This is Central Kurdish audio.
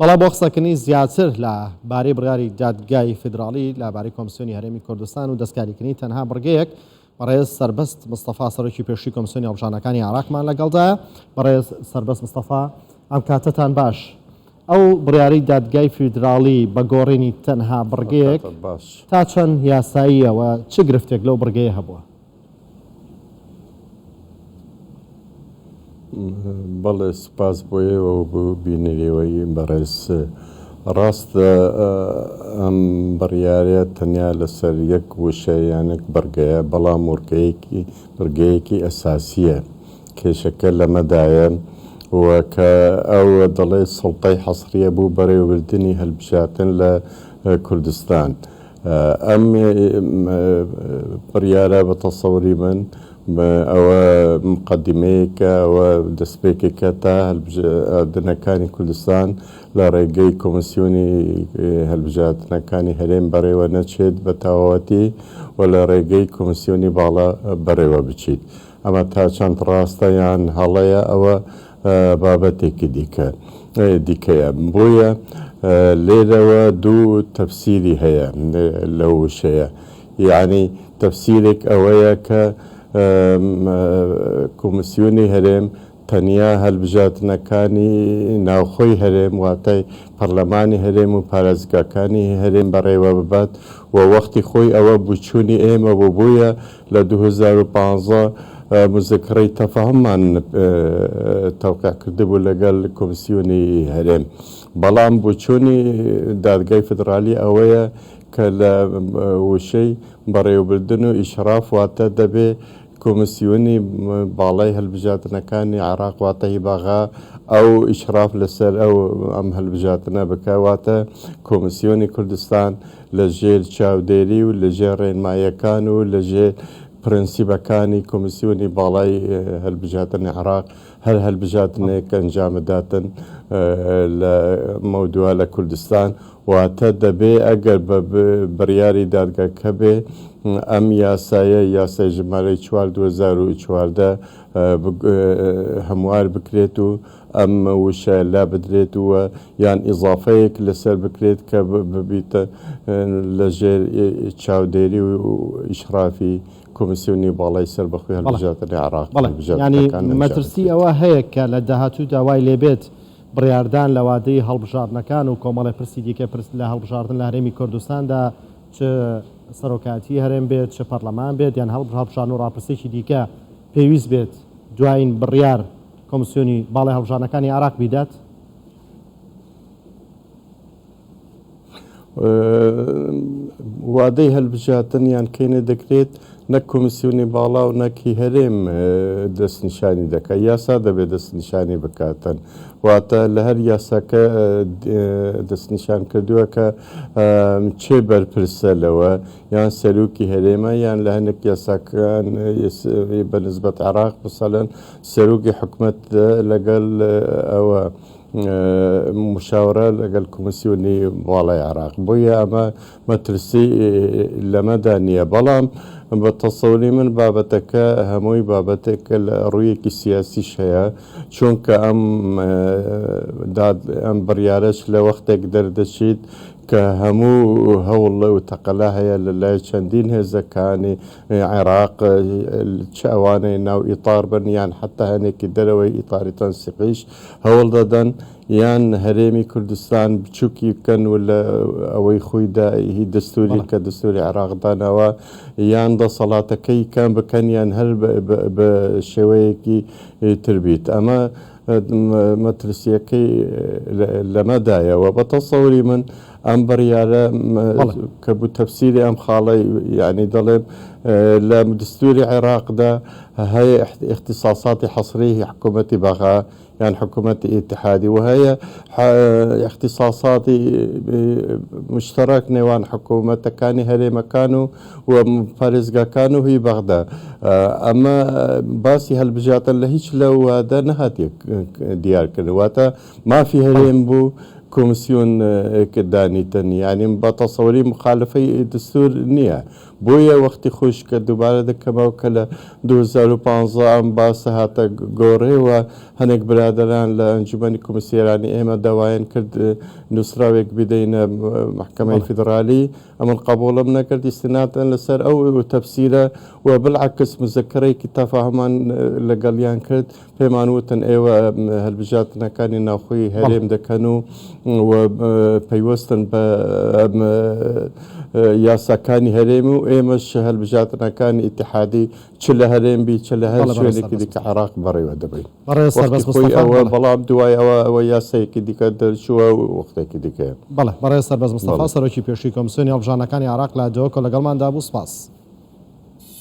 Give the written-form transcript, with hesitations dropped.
بەڵام بۆ قسەکردنی زیاتر لە بارەی بڕیاری دادگای فیدراڵی لە بارەی کۆمسیۆنی هەرێمی کوردستان و دەستکاریکردنی تەنها بڕگەیەک، بەڕێز سەربەست مستەفا سەرۆکی پێشووی کۆمسیۆنی هەڵبژاردنەکانی عێراقمان لەگەڵدایە. بەڕێز سەربەست مستەفا ئەم کاتەتان باش. ئەو بڕیارەی دادگای فیدراڵی بە گۆڕینی تەنها بڕگەیەک تا چەند یاساییە و چ گرفتێک لەو بڕگەیە هەبووە؟ بەڵێ سوپاس بۆ ئێوە و بۆ بینەرێوەی بەڕێز. ڕاستە ئەم بڕیارە تەنیا لەسەر یەک وشە یان یەک بڕگەیە، بەڵام وڕگەیەکی بڕگەیەکی ئەساسییە. کێشەکە لەمەدایە و کە ئەو دەڵێ سوڵتەی حەسرییە بۆ بەڕێوەبردنی هەلبژاردن لە کوردستان. ئەم بڕیارە بە تەسەوری من ئەوە مقەدیمەیەکە، ئەوە دەستپێکێکە تا هەلبژاردنەکانی کوردستان لە ڕێگەی کۆمیسیۆنی هەلبژاردنەکانی هەرێم بەڕێوە نەچێت بە تەواوەتی و لە ڕێگەی کۆمیسیۆنی باڵا بەڕێوە بچیت. ئەمە تا چەند ڕاستە یان هەڵەیە ئەوە بابەتێکی دیکە دیکەیە. بۆیە لێرەوە دوو تەفسیری هەیە لەو وشەیە. یەعنی تەفسیرێک ئەوەیە کە کۆمیسیۆنی هەرێم تەنیا هەلبژاردنەکانی ناوخۆی هەرێم واتای پەرلەمانی هەرێم و پارێزگاکانی هەرێم بەڕێوە ببات و وەختی خۆی ئەوە بوچوونی ئێمە بوو بۆیە لە 2015 مزکرەی تەفاهممان تەوقیع کردبوو لەگەل کۆمسیۆنی هەرێم بەڵام بوچوونی دادگای فیدرالی ئەوەیە کە لە وشەی بەڕێوەبردن و ئیشراف واتە دەبێ کۆمسیۆنی باڵای هەلبژاردنەکانی عێراق واتە هی بەغا ئەو ئیشراف لەسەر ئەو ئەم هەلبژاردنە بکا واتە کۆمسیۆنی کوردستان لە ژێر چاودێری و لە ژێر ڕێنماییەکان و لە ژێر پرەنسیبەکانی کۆمسیۆنی باڵای هەلبژاردنی عێراق هەر هەلبژاردنێک ئەنجامداتن لە مەودوا لە کوردستان واتە دەبێ ئەگەر بە بڕیاری دادگاکە بێ ئەم یاسایە یاسای ژمارەی 4 2014 هەموار بکرێت و ئەم وشە لابدرێت و یان ئیزافەیەک لەسەر بکرێت کە ببیتە لەژێر چاودێری و ئیشرافی کۆمیسیۆنی باڵای سەربەخۆی هەڵبژاردنی عێراق یانی مەترسی ئەوە هەیە کە لە داهاتوودا وای لێبێت بڕیاردان لە وادەی هەڵبژاردنەکان و کۆمەڵێ پرسی دیکە پرس لە هەڵبژاردن لە هەرێمی کوردستاندا چ سەرۆکایەتی هەرێم بێت چ پەرلەمان بێت یان هەڵبژاردن و ڕاپرسیەکی دیکە پێویست بێت دوایین بڕیار کۆمسیۆنی باڵای هەڵبژاردنەکانی عێراق بیدات؟ وادەی هەلبژاردن یان کەینێ دەکرێت نەک کۆمیسیۆنی باڵا و نەک هی هەرێم دەستنیشانی دەکات یاسا دەبێت دەستنیشانی بکاتن واتە لە هەر یاساکە دەستنیشان کردووە کە چێ بەرپرسە لەوە یان سەرۆکی هەرێمە یان لە هەندێک یاساکان بە نسبەت عێراق مثلەن سەرۆکی حکومەت لەگەڵ ئەوە مشاورە لەگەڵ کۆمیسیۆنی باڵای عێراق بۆیە ئەمە مەترسی لەمەدا نییە بەڵام بە تەسەوری من بابەتەکە هەمووی بابەتێکە لە ڕوویەکی سیاسیش هەیە چونکە ئەم داد ئەم بڕیارەش لە وەختێک دەردەچیت کە هەموو هەوڵ و تەقەلا هەیە لە لای چەندین هێزەکانی عێراق چ ئەوانەی ناو ئیتار بن یان حەتا هەنێکی دەرەوەی ئیتاری تەنسیقیش هەوڵ دەدەن یان هەرێمی کوردستان بچوکی بکەن و لە ئەوەی خۆیدا هی دەستوری کە دەستوری عێراق داناوە یان دەسەڵاتەکەی کەم بکەن یان هەر بە شێوەیەکی تر بیت ئەمە مەترسیەکەی لەمەدایە و بە تەسەوری من ئەم بڕیارە کە بوو تەفسیری ئەم خاڵەی یعنی دەڵێم لە دستوری عێراقدا هەیە اختصاصاتی حەسری حکوومەتی بەغا یان حکوومەتی ئیتحادی و هەیە اختصاصاتی مشترک نێوان حکوومەتەکانی هەرێمەکان و و پارێزگاکان و هی بەغدا ئەمە باسی هەلبژاردن لە هیچ لەو وادە نەهاتیە دیارکردن واتە مافی هەرێم بوو کۆمسیۆن دانیتن یعنی بە تەسەوری مخالفەی دستور نییە. بۆیە وەختی خۆیش کە دووبارە دەکەمەوە کە لە 2015 ئەم باسە هاتە گۆڕێ و هەنێک برادەران لە ئەنجومەنی کۆمیسیەرانی ئێمە داوایان کرد نووسراوێک بدەینە مەحکەمەی فیدرالی، ئەمن قەبووڵم نەکرد ئیستنادەن لەسەر ئەو تەفسیرە و بالعکس مزەکەرەیەکی تەفاهومان لەگەڵیان کرد پێمان وتن ئێوە هەلبژاردنەکانی ناوخۆی هەرێم دەکەن و و پەیوەستن بە یاساکانی هەرێم و ئێمەش هەلبژاردنەکانی ئیتیحادی چ لە هەرێم بی چ لە هەر شوێنێکی دیکە عێراق بەڕێوە دەبەین. بەڕێز سەربەست مستەفا بەڵێ. بەڵام دوای ئەوە ئەوە یاسایەکی دیکە دەرچووە و وەختێکی دیکەیە. بەڵێ بەڕێز سەربەست مستەفا سەرۆکی پێشووی کۆمسیۆنی هەڵبژاردنەکانی عێراق لە دهۆکەوە لەگەڵماندا بوو سپاس.